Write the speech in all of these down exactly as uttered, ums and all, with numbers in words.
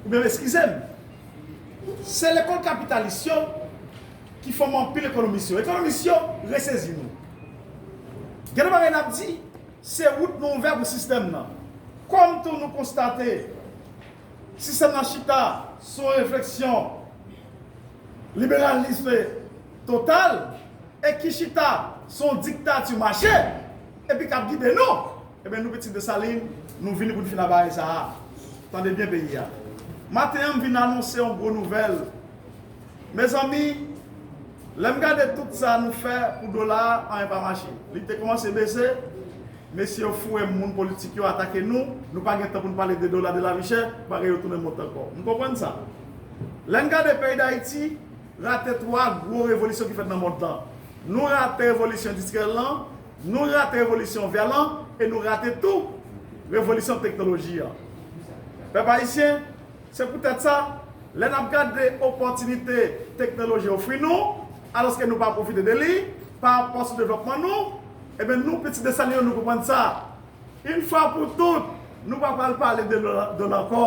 Oubyen eskize m, se lekòl kapitalis yo ki fòme anpil ekonomis yo. Ekonomis yo resezi nou. Gen de bagay n ap di, se wout nou ouvè pou sistèm nan. Kòm tou nou konstate sistèm nan chita sou refleksyon liberalis total e ki chita sou diktati mache epi k ap gide nou, ebyen, nou pitit Desalin, nou vini pou n fin ak bagay sa a. Tande byen peyi a. Maten an, m vin anonse yon gwo nouvèl. Mezanmi, lè m gade tout sa nou fè pou dola a, anyen pa mache. Li te kòmanse bese, mesye yo foure moun politik yo atake nou, nou pa gen tan pou n pale de dola, de lavi chè, bagay yo tounen mòd ankò. M konprann sa. Lè n gade peyi Dayiti, rate twa gwo revolisyon ki fèt nan mond lan. Nou rate revolisyon endistriyèl lan, nou rate revolisyon vè lan, e nou rate tou revolisyon teknoloji an. Pèp ayisyen, se poutèt sa, lè n ap gade opòtinite teknoloji ofri nou, alòske nou pa pwofite de li, pa rapò sou devlòpman nou, ebyen, nou, pitit Desalin yo, nou konprann sa. Yon fwa pou tout, nou pa pral pale de dola, dola ankò.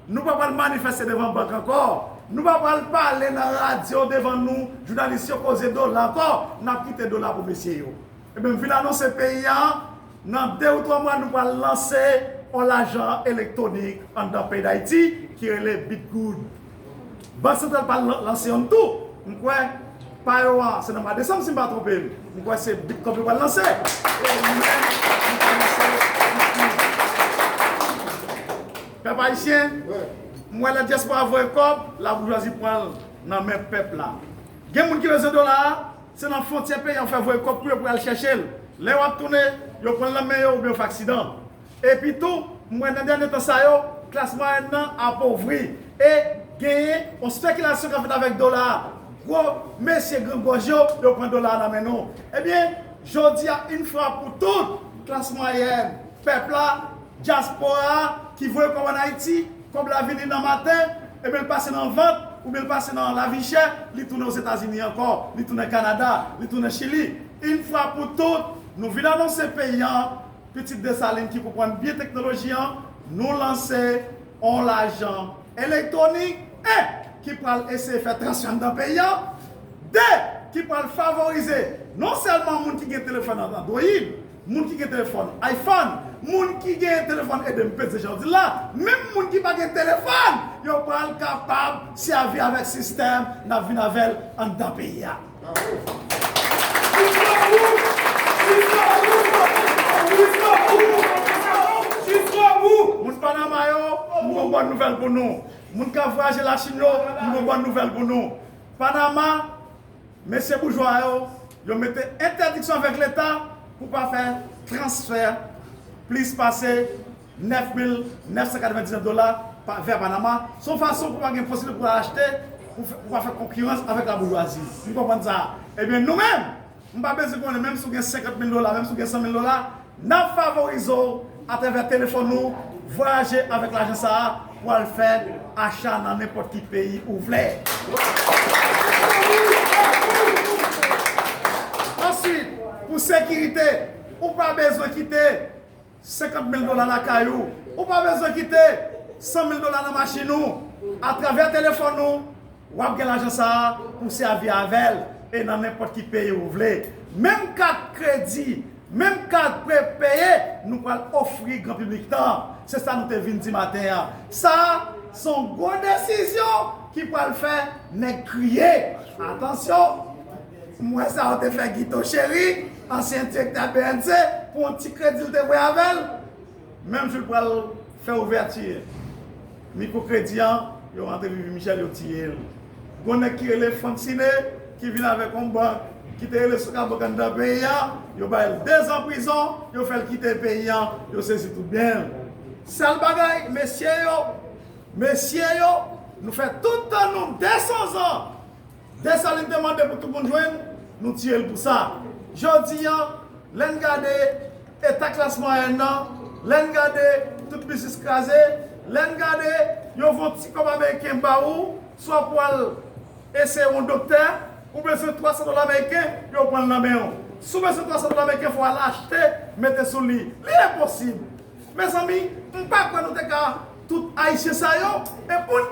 Nou pa pral manifeste devan bank ankò. Nou pa pral pale nan radyo devan nou, jounalis yo, koze dola ankò. N ap kite dola pou mesye yo. Ebyen, m vin anonse peyi a, nan de ou twa mwa, nou pral lanse yon lajan elektwonik anndan peyi Dayiti ki rele Bitgoud. Bank Santral pral lan-, lanse yonn tou. M kwè pa yo a, se nan mwa desanm, si m pa twonpe m. M kwè se Bitcoin yo pral lanse. E nou menm, nou pral lanse Bitcoin. Pèp ayisyen, m wè lè dyaspora voye kòb, laboujwazi pran l nan men pèp la. Gen moun ki bezwen dola a, se nan fwontyè peyi a yo fè voye kòb pou yo pou y al chèche l. Lè yo ap tounen, yo pran l nan men yo oubyen yo fè aksidan. Epi tou, m wè nan dènye tan sa yo, klas mwayèn nan apovri e genyen yon espekilasyon k ap fèt avèk dola a. Gwo mesye grangòj yo, yo pran dola a nan men nou. Ebyen, jodi a, yon fwa pou tout, klas mwayèn, pèp la, dyaspora a ki voye kòb ann Ayiti, kòb la vini nan maten, ebyen l pase nan vant, oubyen l pase nan lavi chè, li tounen Ozetazini ankò, li tounen Kanada, li tounen Chili. Yon fwa pou tout, nou vin anonse peyi a, pitit Desalin ki konprann byen teknoloji an, nou lanse yon lajan elektwonik, en, ki pral eseye fè transfè anndan peyi a, de, ki pral favorize non sèlman moun ki gen telefòn Android, moun ki gen telefòn iPhone, moun ki gen telefòn Edem P C, jan w di l la, menm moun ki pa gen telefòn, yo pral kapab sèvi avèk sistèm n ap vin avè l anndan peyi a. Moun Panama yo, m gon bòn nouvèl pou nou. Moun k ap vwayaje Lachin yo, m gon bòn nouvèl pou nou. Panama, mesye boujwa yo, yo mete entèdiksyon avèk Leta pou pa fè transfè plis pase nèf mil nèf san katrevendiznèf dola pa, vè Panama. Se yon fason pou pa gen posiblite pou al achte, pou fè, pou pa fè konkirans avèk laboujwazi. M konprann sa. Ebyen, nou menm, m pa bezwen konnen, menm si w gen senkant mil dola, menm si w gen san mil dola, n ap favorize w atravè telefòn ou, vwayaje avèk lajan sa a pou al fè acha nan nenpòt ki peyi ou vle. Answit, pou sekirite, ou pa bezwen kite senkant mil dola lakay ou, ou pa bezwen kite san mil dola nan machin ou. Atravè telefòn ou, w ap gen lajan sa a pou sèvi avè l e nan nenpòt ki peyi ou vle. Menm kat kredi, menm kat prepeye, nou pral ofri gran piblik lan. Se sa nou te vin di maten an. Sa a, se yon gwo desizyon ki pral fè nèg kriye. Atansyon! M wè sa yo te fè Guito Chéry, ansyen direktè B N C, pou yon ti kredi l te voye avè l. Menm jou l pral fè ouvèti mikwo kredi an, yo rantre Vivi Michel, yo tiye l. Gon nèg ki rele Francine, ki vin avèk yon bank, ki te rele Sokabank anndan peyi a, yo ba l de zan prizon, yo fè l kite peyi a, yo sezi tout byen l. Sèl bagay, mesye yo, mesye yo, nou fè tout tan nou de san zan. Desalin te mande pou tout moun jwenn, nou tiye l pou sa. Jodi a, lè n gade eta klas mwayèn nan, lè n gade tout biznis kraze, lè n gade yo voye yon ti kòb ameriken ba ou, swa pou al eseye yon doktè, ou bezwen twa san dola ameriken, yo pran l nan men w. Si w bezwen twa san dola ameriken, fò w al achte, mete sou li. Li enposib. Mezanmi, m pa kwè nou te ka tout Ayisyen sa yo, e pou n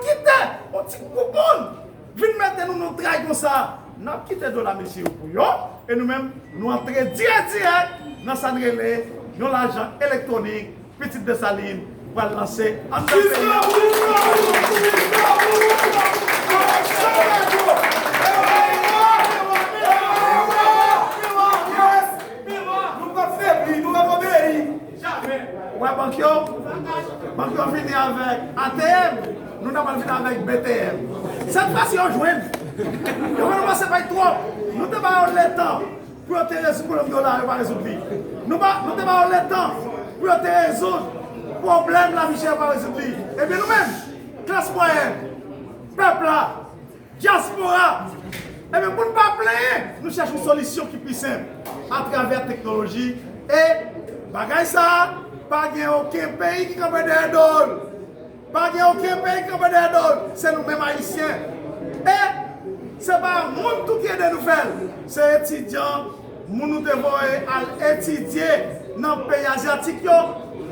Moun vin mete nou nan tray konsa, n ap kite dola mesye yo pou yo, e nou menm, nou antre dirèk dirèk nan sa n rele yon lajan elektwonik, Pitit Desalin pral lanse anndan peyi a. Nou p ap febli, nou p ap obeyi. Ou wè bank yo? Bank yo vini avèk A T M, nou ta pral vin avèk B T M. Sèt fwa si yo jwenn. Yo fè nou pase pay twòp. Nou te ba yo letan pou yo te rezoud pwoblèm dola, yo pa rezoud li. Nou ba, nou te ba yo letan pou yo te rezoud pwoblèm lavi chè, yo pa rezoud li. Ebyen nou menm, klas mwayèn, pèp la, dyaspora, ebyen, pou n pa plenyen, nou chèche yon solisyon ki pi senp atravè teknoloji. E bagay sa a, pa gen okenn peyi ki kanpe dèyè do l. Pa gen okenn peyi ki kanpe dèyè do l. Se nou menm Ayisyen. E se pa moun tou ki ede nou fè l. Se etidyan, moun nou te voye al etidye nan peyi azyatik yo,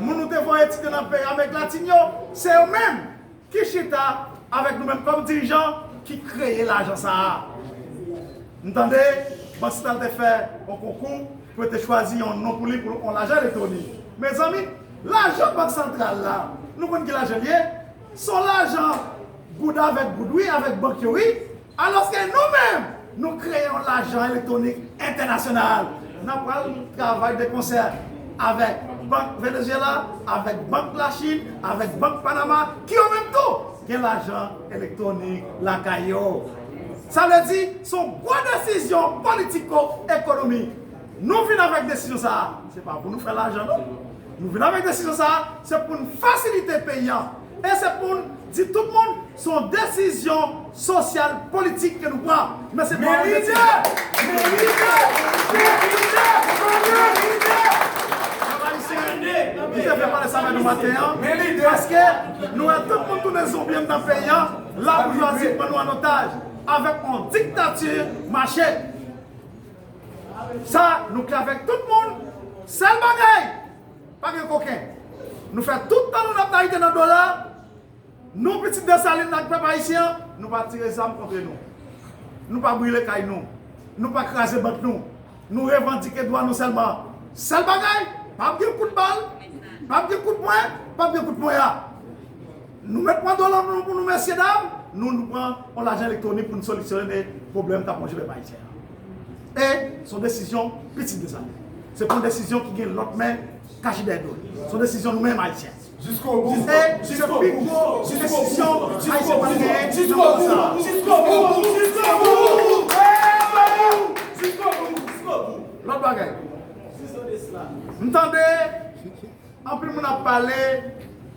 moun nou te voye etidye nan peyi Amerik Latin yo, se yo menm ki chita avèk nou menm kòm dirijan ki kreye lajan sa a. M tande Bank Santral te fè yon konkou pou yo te chwazi yon non pou li pou yon lajan elektwonik. Mezanmi, lajan Bank Santral la, nou konn ki lajan l ye? Se yon lajan goud avèk goud, wi, avèk bank yo, wi. Alòske nou menm, nou kreye yon lajan elektwonik entènasyonal. N ap pral travay de konsè avèk Bank Venezyela, avèk Bank Lachin, avèk Bank Panama, ki yo menm tou gen lajan elektwonik lakay yo. Sa vle di, se yon gwo desizyon politiko-ekonomik. Nou vin avèk desizyon sa a, se pa pou nou fè lajan, non. Nou vin avèk desizyon sa a, se pou n fasilite peyi a. E se pou n di tout moun, se yon desizyon sosyal politik ke nou pran. Men se pa yon desizyon. Men lidè! Men lidè! Men lidè! Pèp ayisyen, nou te vle pale sa avè nou maten an, paske nou wè tout moun tounen zonbi anndan peyi a, laboujwazi pran nou an otaj avèk yon diktati mache. Sa, nou klè avèk tout moun. Sèl bagay, pa gen koken. Nou fè tout tan nou n ap nayite nan dola. Nou, pitit Desalin ak pèp ayisyen an, nou pa tire zam kont nou. Nou pa brile kay nou. Nou pa kraze bank nou. Nou revandike dwa nou sèlman. Sèl bagay, p ap gen kout bal, p ap gen kout pwen, p ap gen kout ponya. Nou mèt pran dola nou pou nou, mesyedam, nou, nou pran yon lajan elektwonik pou n solisyone pwoblèm k ap wonje pèp ayisyen an. E se yon desizyon pitit Desalin. Se pa yon desizyon ki gen lòt men kache dèyè do l. Se yon desizyon nou menm ayisyen. Jiskobou. E se pi gwo desizyon ayisyen pral genyen nan mond sa. Jiskobou. Jiskobou. Lòt bagay. M tande anpil moun ap pale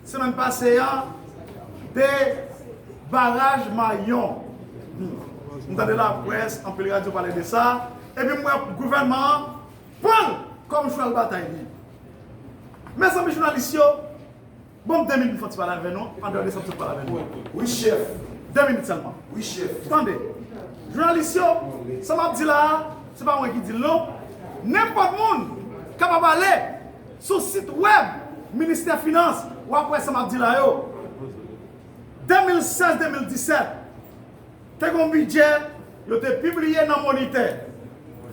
semèn pase a de baraj Mayon. M tande laprès, anpil radyo pale de sa. Epi m wè gouvènman an pran l kòm chwal batay li. Mezanmi, jounalis yo, ban m de minit pou m fè yon ti pale avè nou, andeyò de sa m sot pale avè nou. Wi, chèf. De minit sèlman. Wi, chèf. Tande, jounalis yo, sa m ap di la a, se pa mwen ki di l non. Nenpòt moun kapab ale sou sit wèb Ministè Finans, w ap wè sa m ap di la yo. De mil sèz de mil disèt, te gen yon bidjè yo te pibliye nan Monitè,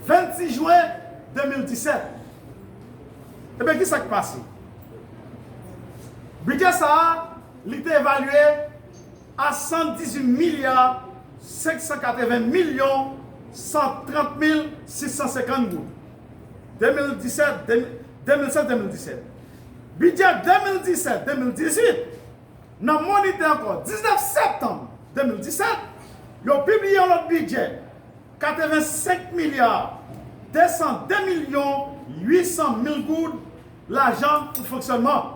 vennsis jen de mil disèt. Ebyen, ki sa k pase? Bidjè sa a, li te evalye a san dizuit milya senk san katreven milyon san trant mil sis san senkant goud. De mil disèt, de mil, de mil sèz de mil disèt. Bidjè de mil disèt de mil dizuit, nan Monitè ankò, diznèf septanm de mil disèt, yo pibliye yon lòt bidjè, katrevensenk milya de san de milyon uit san mil goud lajan pou fonksyònman.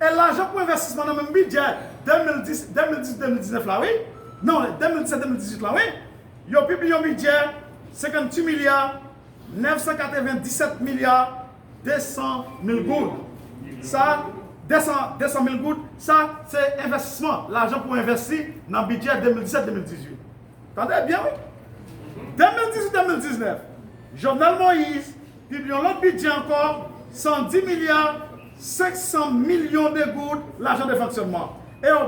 E lajan pou envestisman nan menm bidjè de mil dis, de mil dis, de mil diznèf la, wi. Non, de mil disèt de mil dizuit la, wi. Yo pibliye yon bidjè senkanntuit milya nèf san katrevendisèt milya de san mil goud. Sa, de san, de san mil goud, sa, se envestisman, lajan pou envesti nan bidjè de mil disèt de mil dizuit. Tande byen, wi. De mil dizuit de mil diznèf, Jovenel Moïse pibliye yon lòt bidjè ankò, san dis milya senk san milyon de goud, lajan de fonksyònman. E yo,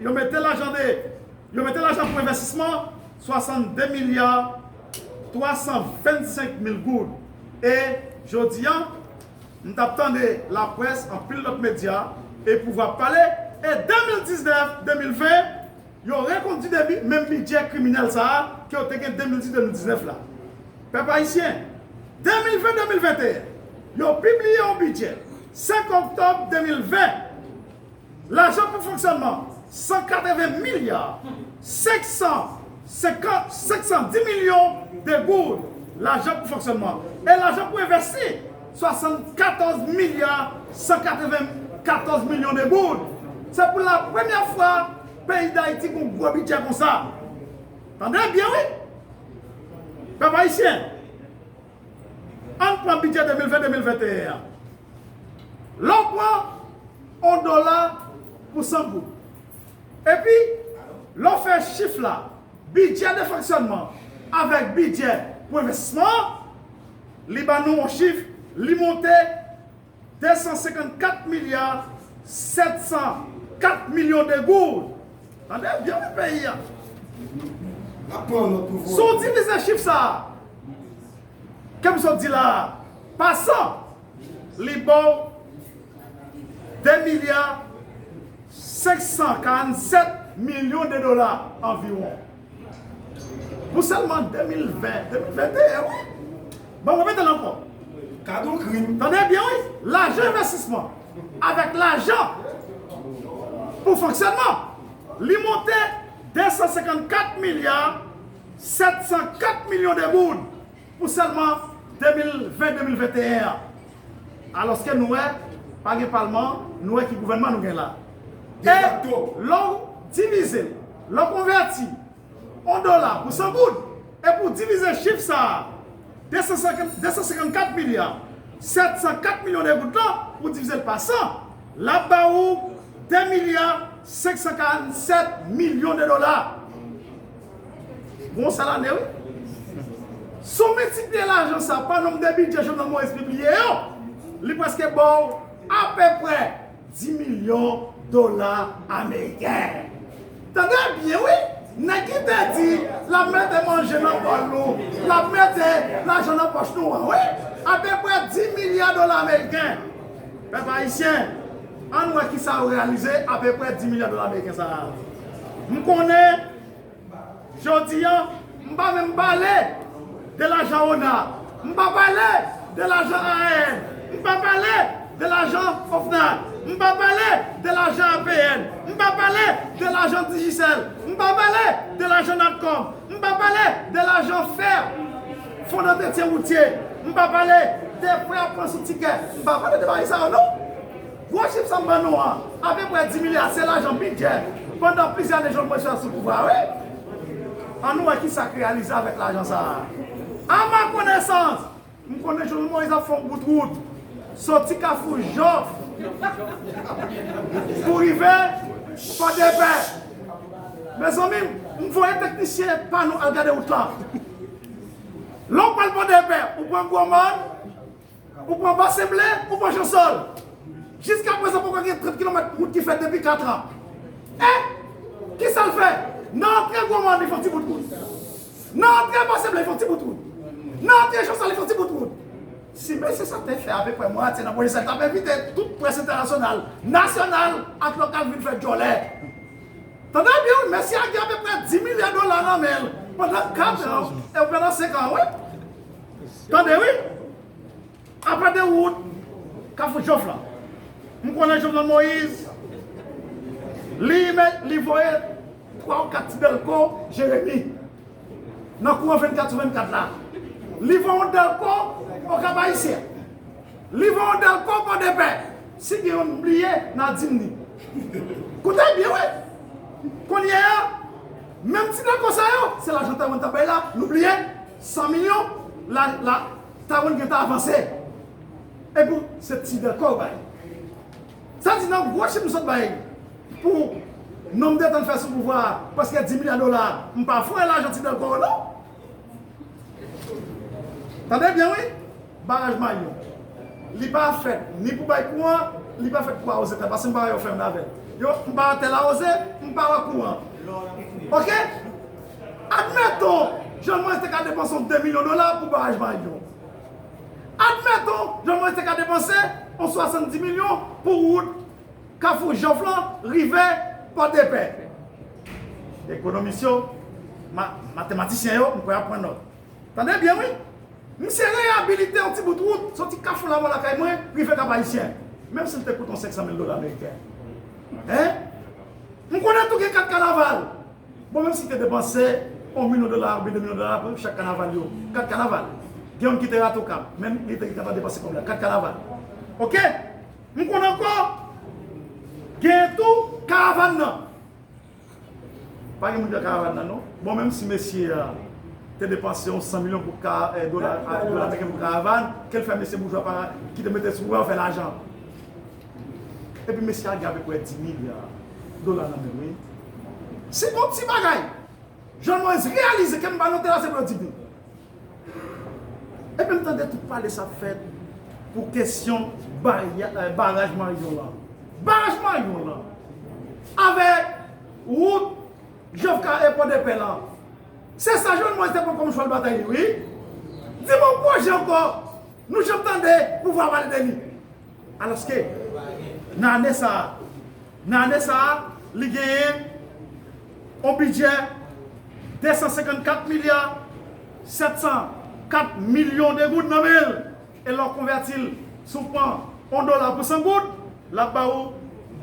yo mete lajan de Yo mete lajan pou envestisman, swasannde milya twa san vennsenk mil goud. E jodi a, m t ap tande laprès, anpil lòt medya, e pouvwa ap pale, e de mil diznèf, de mil ven, yo rekondui de bi-, menm bidjè kriminèl sa a ke yo te gen de mil dis, de mil diznèf la. Pèp ayisyen, de mil ven, de mil venteyen, yo pibliye yon bidjè, senk òktòb de mil ven, lajan pou fonksyònman, san katreven milya, senk san senkant, senk san dis milyon de goud, lajan pou fonksyònman. E lajan pou envesti, swasannkatòz milya, san katrevenkatòz milyon de goud. Se pou la premyè fwa peyi Dayiti gon gwo bidjè konsa. Tande byen, wi. Pèp ayisyen, ann pran bidjè de mil ven, de mil venteyen an. Lè w pran yon dola pou san goud, epi lè w fè chif la, bidjè de fonksyònman avèk bidjè pou envestisman an, li ban nou yon chif, li monte de san senkannkat milya sèt san kat milyon de goud. Tande byen, wi, peyi a. Si w divize chif sa a, ke m sot di la a, pa san, li ba w de milya senk san karannsèt milyon de dola anviwon. Pou sèlman de mil ven, de mil venteyen, wi. Bon, mwen repete l ankò. Kado krim. Tande byen, wi. Lajan envestisman avèk lajan pou fonksyònman, li monte de san senkannkat milya sèt san kat milyon de goud pou sèlman de mil ven, de mil venteyen an. Alòske nou wè, pa gen palman, nou wè ki gouvènman nou gen la. E lè w divize l, lè w konvèti yon dola pou san goud, epi w divize chif sa a, de san senkant, de san senkannkat milya sèt san kat milyon de goud lan, pou divize l pa san, l ap ba ou de milya senk san karannsèt milyon de dola. Bon, sa lane, wi. Si w miltipliye lajan sa pa nonb de bidjè Jovenel Moïse pibliye yo, li prèske ba w apeprè dis milyon dola ameriken. Tande byen, wi. Nèg ki te di l ap mete manje nan bòl nou, l ap mete lajan nan pòch nou an, wi. Apeprè dis milya dola ameriken. Pèp ayisyen, ann wè kisa yo reyalize apeprè dis milya dola ameriken sa a. M konnen, jodi a, m pa menm pale de lajan ona, m pa pale de lajan A A N, m pa pale de lajan OFNAC, m pa pale de lajan A P N, m pa pale de lajan Digicel, m pa pale de lajan Natcom, m pa pale de lajan fè, fon dantretyen woutye, m pa pale de frè ap pran sou tikè, m pa pale de bagay sa yo, non. Gwo chif sa m ban nou an, apeprè dis milya, se lajan bidjè pandan plizyè ane Jovenel Moïse sou pouvwa a, wi. Ann wè kisa k reyalize avèk lajan sa a. A ma konesans, m konnen Jovenel Moïse ap fè yon bout wout soti Kafou Jòf pou rive Pòdepè. Mezanmi, m voye teknisyen pa nou al gade wout la. Lè w pral Pòdepè, ou pran Gwo Mòn, ou pran Basen Ble, ou pran Jansòl. Jiskaprezan, poko gen trant kilomèt wout ki fèt depi kat an. E kisa l fè? Nan antre Gwo Mòn, li fè yon ti bout wout. Nan antre Basen Ble, li fè yon ti bout wout. Nan antre Jansòl, li fè yon ti bout wout. Si mesye sa te fè apeprè mwatye nan pwojè sa, l t ap envite tout près entènasyonal, nasyonal ak lokal vin fè djòlè. Tande byen, wi, mesye a gen apeprè dis milya dola nan men l pandan kat an, e pandan senk an, wi. Tande, wi. Apa de wout Kafou Jòf la, m konnen Jovenel Moïse, li, li voye twa ou kat ti dèlko Jeremi nan kouran vennkat sou vennkat la. Li voye yon dèlko Okap Ayisyen. Li voye yon dèlko Pòdepè. Si gen youn m bliye, n a di m li. Koute byen, wi. Kounye a, menm ti dèlko sa yo, se lajan Taiwan t ap bay la, nou bliye, san milyon, la, la, Taiwan gentan avanse. Epi, se ti dèlko yo bay. Sa di nan gwo chif m sot bay pou nonb de tan l fè sou pouvwa a, prèske dis milya dola, m pa foure lajan ti dèlko yo, non. Tande byen, wi. Baraj Mayon, li pa fèt ni pou bay kouran, li pa fèt pou awoze tè, paske m pa wè yo fè youn avè l. Yo, m pa wè tè l awoze, m pa wè kouran. Ok? Admeton, Jovenel Moïse te ka depanse yon de milyon dola pou baraj Mayon. Admeton, Jovenel Moïse te ka depanse yon swasanndis milyon pou wout Kafou Jòf lan rive Pòdepè. Ekonomis yo, ma- matematisyen yo, m kwè y ap pran nòt. Tande byen, wi. Misye reyabilite yon ti bout wout, soti Kafou Lamò lakay mwen, rive Kap Ayisyen. Menm si l te koute yon senk san mil dola ameriken. Hein? M konnen tou gen kat kanaval. Bon, menm si te depanse yon milyon dola oubyen de milyon dola pou chak kanaval yo. Kat kanaval. Gen youn ki te rate Okap, men li te gentan depanse kòb la. Kat kanaval. Ok? M konnen ankò, gen tou karavàn nan. Pa gen moun ki nan karavàn nan, non. Bon, menm si mesye a te depanse yon san milyon pou ka, eh, dola, a, dola ameriken pou karavàn, ke l fè mesye boujwa pa, ki te mete sou wè fè lajan. Epi mesye a gen apeprè dis milya dola nan men l, wi. Se yon ti bagay. Jovenel Moïse reyalize ke m pa note la, se pou yo di m. Epi m tande tout pale sa ap fèt pou kesyon baya- eh, baraj Mayon lan. Baraj Mayon lan. Avèk wout Jòf ka e Pòdepè lan. Se sa Jovenel Moïse te pran kòm chwal batay li, wi. Di m yon pwojè ankò nou janm tande pouvwa pale de li. Alòske, nan ane sa a, nan ane sa a, li genyen yon bidjè de san senkannkat milya sèt san kat milyon de goud nan men l. E lè w konvèti l, si w pran yon dola pou san goud, l ap ba ou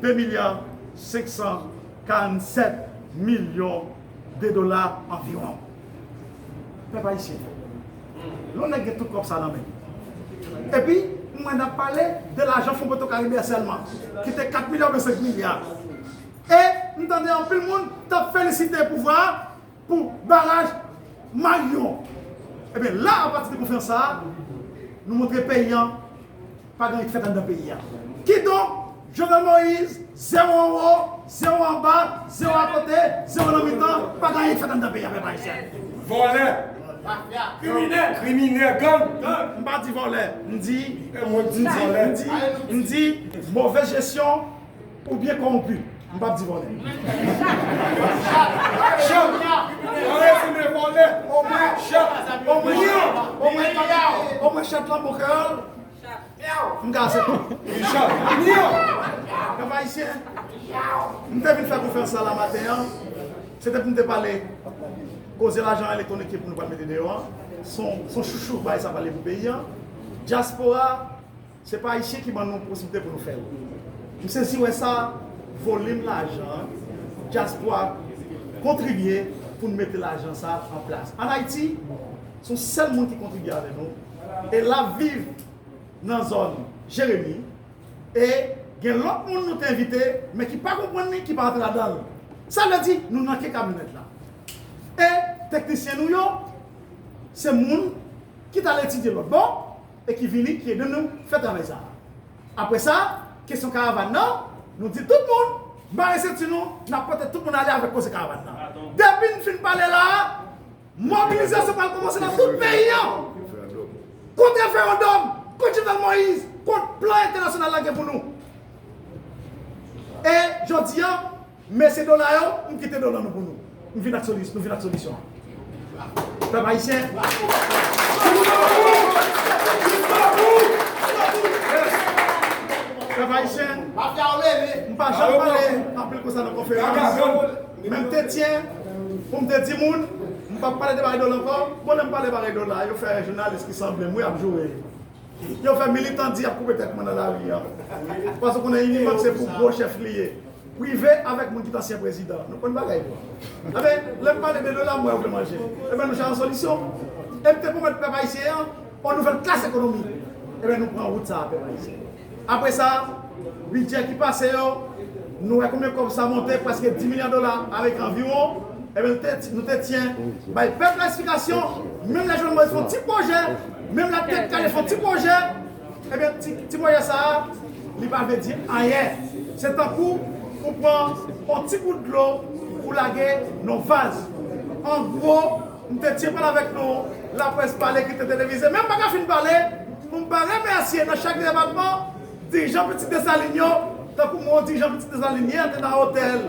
de milya senk san karannsèt milyon de dola anviwon. Pèp ayisyen, lè yon nèg gen tout kòb sa nan men l. Epi, m wè n ap pale de lajan Fon Petro Caribe sèlman, ki te kat milya oubyen senk milya. E m tande anpil moun t ap felisite pouvwa a pou baraj Mayon. Ebyen, la, apati de konferans sa a, nou montre peyi an pa gen anyen k fèt anndan peyi a. Kidonk, Jovenel Moïse, zewo anwo, zewo anba, zewo akote, zewo nan mitan, pa gen anyen k fèt anndan peyi a, pèp ayisyen. Vòlè. Kriminèl. Kriminèl, gang. M pa di vòlè, m di, m di, m di, m di move jesyon, oubyen kòwonpi. M p ap di vòlè. Chat! An rezime, vòlè! Omwen chat! Omwen chat! Omwen chat! Omwen chat lan bon kreyòl. M ka aksepte. Chat! Pèp ayisyen, m te vin fè konferans la, la maten an. Se te pou m te pale koze lajan elektwonik ke pou nou pral mete deyò an. Se yon, se yon chouchou bagay sa pral ye pou peyi an. Dyaspora, se pa Ayisyen ki ban nou posiblite pou nou fè l. M sezi wè sa, volim lajan dyaspora kontribye pou n mete lajan sa an plas. Ann Ayiti, se yon sèl moun ki kontribye avè nou, e l ap viv nan zòn Jeremi, e gen lòt moun nou te envite, men ki pa konprann li, ki pa antre ladan l. Sa vle di, nou nan ke kamyonèt la. E teknisyen nou yo, se moun ki t al etidye lòt bò, e ki vini, ki ede nou fè travay sa a. Apre sa, kesyon karavàn nan, nou di tout moun, mare senti nou, n ap pote tout moun ale avèk koze karavàn nan. Depi n fin pale la a, mobilizasyon pral kòmanse nan tout peyi an. Kont referandòm, kont Jovenel Moïse, kont plan entènasyonal la gen pou nou. E jodi a, mesye dola yo, m kite dola nou pou nou. M vin ak solis-, nou vin ak solisyon. Pèp ayisyen. Pèp ayisyen. M pa janm pale anpil konsa nan konferans. Men m te tyen pou m te di moun, m p ap pale de bagay dola ankò. Bon, lè m pale bagay dola, yo fè jounalis ki sanble m, wi, ap joure. Yo fè militan di y ap koupe tèt mwen nan lari an. Paske w konnen Unibank se pou gwo chèf li ye. Prive avèk moun ki t ansyen prezidan. Nou konn bagay yo. Enben, lè m pale de dola, m wè yo vle manje. Enben, nou chache yon solisyon. E m te pwomèt pèp ayisyen an yon nouvèl klas ekonomi. Enben, nou pran wout sa a, pèp ayisyen. Apre sa, bidjè ki pase yo, nou wè konbyen kòb sa monte, prèske dis milya dola avèk anviwon. Ebyen, nou te, nou te tyen bay pèp la esplikasyon, menm lè Jovenel Moïse fè yon ti pwojè, menm lè Tèt Kale fè yon ti pwojè, ebyen, ti, ti pwojè sa a, li pa vle di anyen. Se tankou ou pran yon ti gout dlo ou lage nan yon vaz. An gwo, m te tyen pale avèk nou, laprès pale, ki te televize, men m pa ka fin pale pou m pa remèsye nan chak depatman dirijan Pitit Desalin yo, tankou mwen, yon dirijan Pitit Desalin yè te nan otèl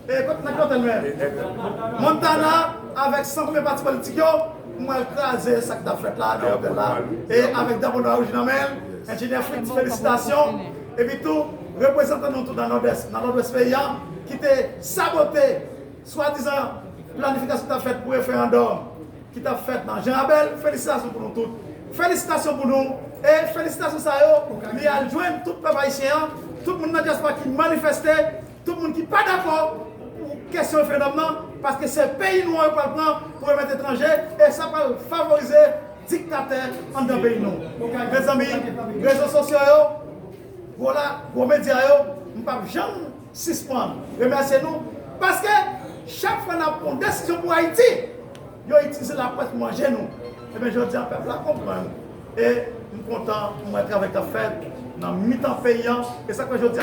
E kot nan ki otèl menm? Montana avèk san konbyen pati politik yo, mwen kraze sa k t ap fèt la nan otèl la. E avèk drapo nwa wouj nan men l, enjenyè Fritz, felisitasyon. Epi tou, reprezantan nou tou nan Nòdès, nan Nòdwès peyi a, ki te sabote swadizan planifikasyon ki t ap fèt pou referandòm ki t ap fèt nan Jan Abèl, felisitasyon pou nou tout. Felisitasyon pou nou. E felisitasyon sa yo, li al jwenn tout pèp ayisyen an, tout moun nan dyaspora ki manifeste, tout moun ki pa dakò pou kesyon referandòm nan, paske se peyi nou an yo pral pran pou remèt etranje, e sa pral favorize diktatè anndan peyi nou. Mezanmi, rezo sosyo yo, gwo la, gwo medya yo, m p ap janm sispann remèsye nou, paske chak fwa n ap pran desizyon pou Ayiti, yo itilize laprès pou manje nou. Ebyen, jodi a, pèp la konprann. E m kontan pou m wè travay k ap fèt nan mitan peyi an. E sa k fè jodi a,